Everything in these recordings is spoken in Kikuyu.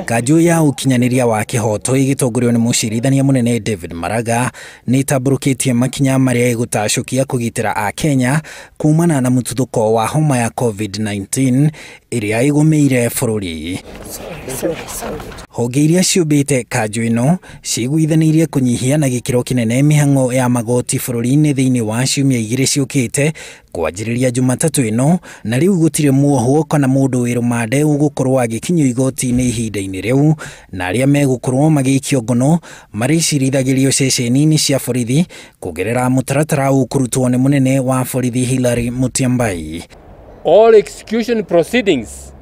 Kanjũ ya ũkinyanĩria wa kĩhoto ĩgĩtongorio nĩ mũcirithania mũnene David Maraga nĩ ĩtambũrũkĩtie makinya marĩa ĩgũtacũkia kũgitĩra Akenya kumana na mũtuthũko wa homa ya COVID-19 ĩrĩa ĩgũmĩire bũrũri. Honge iria ciũmbĩte kanjũ ĩno ciguithanĩirie kũnyihia na gĩkĩro kĩnene mĩhang'o ya magoti bũrũri-inĩ thĩinĩ wa ciumia 2 ciũkĩte kwanjĩrĩria Jumatatũ ĩno, na rĩu gũtirĩ muohwo kana mũndũ wĩ rũmande ũgũkorwo agĩkinyio igoti-inĩ ihinda-inĩ rĩu, na arĩa megũkorwo magĩikio ngono marĩcirithagĩrio ceceni-inĩ cia borithi kũgerera mũtaratara ũkũrutwo nĩ mũnene wa borithi Hilary Mutyambai. All execution proceedings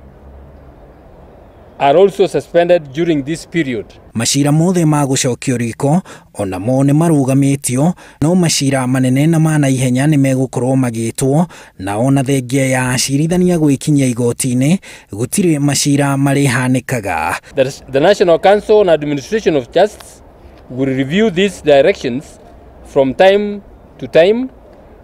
are also suspended during this period. Macira mothe ma gũcokio riko onamo nĩ marũgamĩtio, no macira manene na ma naihenya nĩ megũkorwo magĩtwo, na ona thengia ya acirithania gwĩkinyia igoti-inĩ gũtirĩ macira marĩhanĩkaga. The National Council on Administration of Justice will review these directions from time to time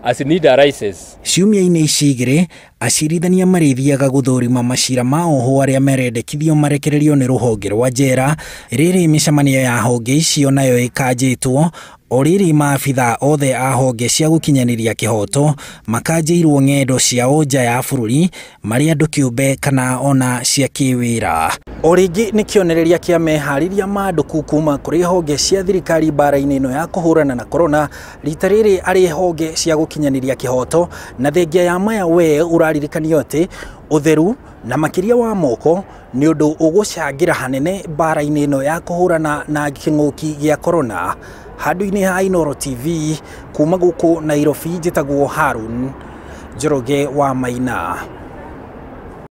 as need arises. Ciumia-inĩ ici 2 acirithania marĩthiaga gũthũrima macira ma ohwo arĩa marendekithio marekererio nĩ rũhonge rwa njera. Rĩrĩ mĩcemanio ya honge icio nayo ĩkanjĩtwo o rĩrĩ maabitha othe a honge cia gũkinyanĩria kĩhoto makanjĩirwo ng'endo ciao nja ya bũrũri marĩ andũ kĩũmbe kana ona cia kĩwĩra. O rĩngĩ nĩ kĩonereria kĩa meharĩria ma andũ kuma kũrĩ honge cia thirikari mbara-inĩ ĩno ya kũhũrana na korona, rita rĩrĩ arĩ honge cia gũkinyanĩria kĩhoto, na thengia ya maya we ũraririkanio atĩ ũtheru na makĩria wa moko nĩ ũndũ ũgũcangĩra hanene mbara-inĩ ĩno ya kũhũrana na kĩng'ũki gĩa korona. Handũ-inĩ ha Inooro TV kuma gũkũ Nairobi, njĩtagwo Harun Njoroge wa Maina.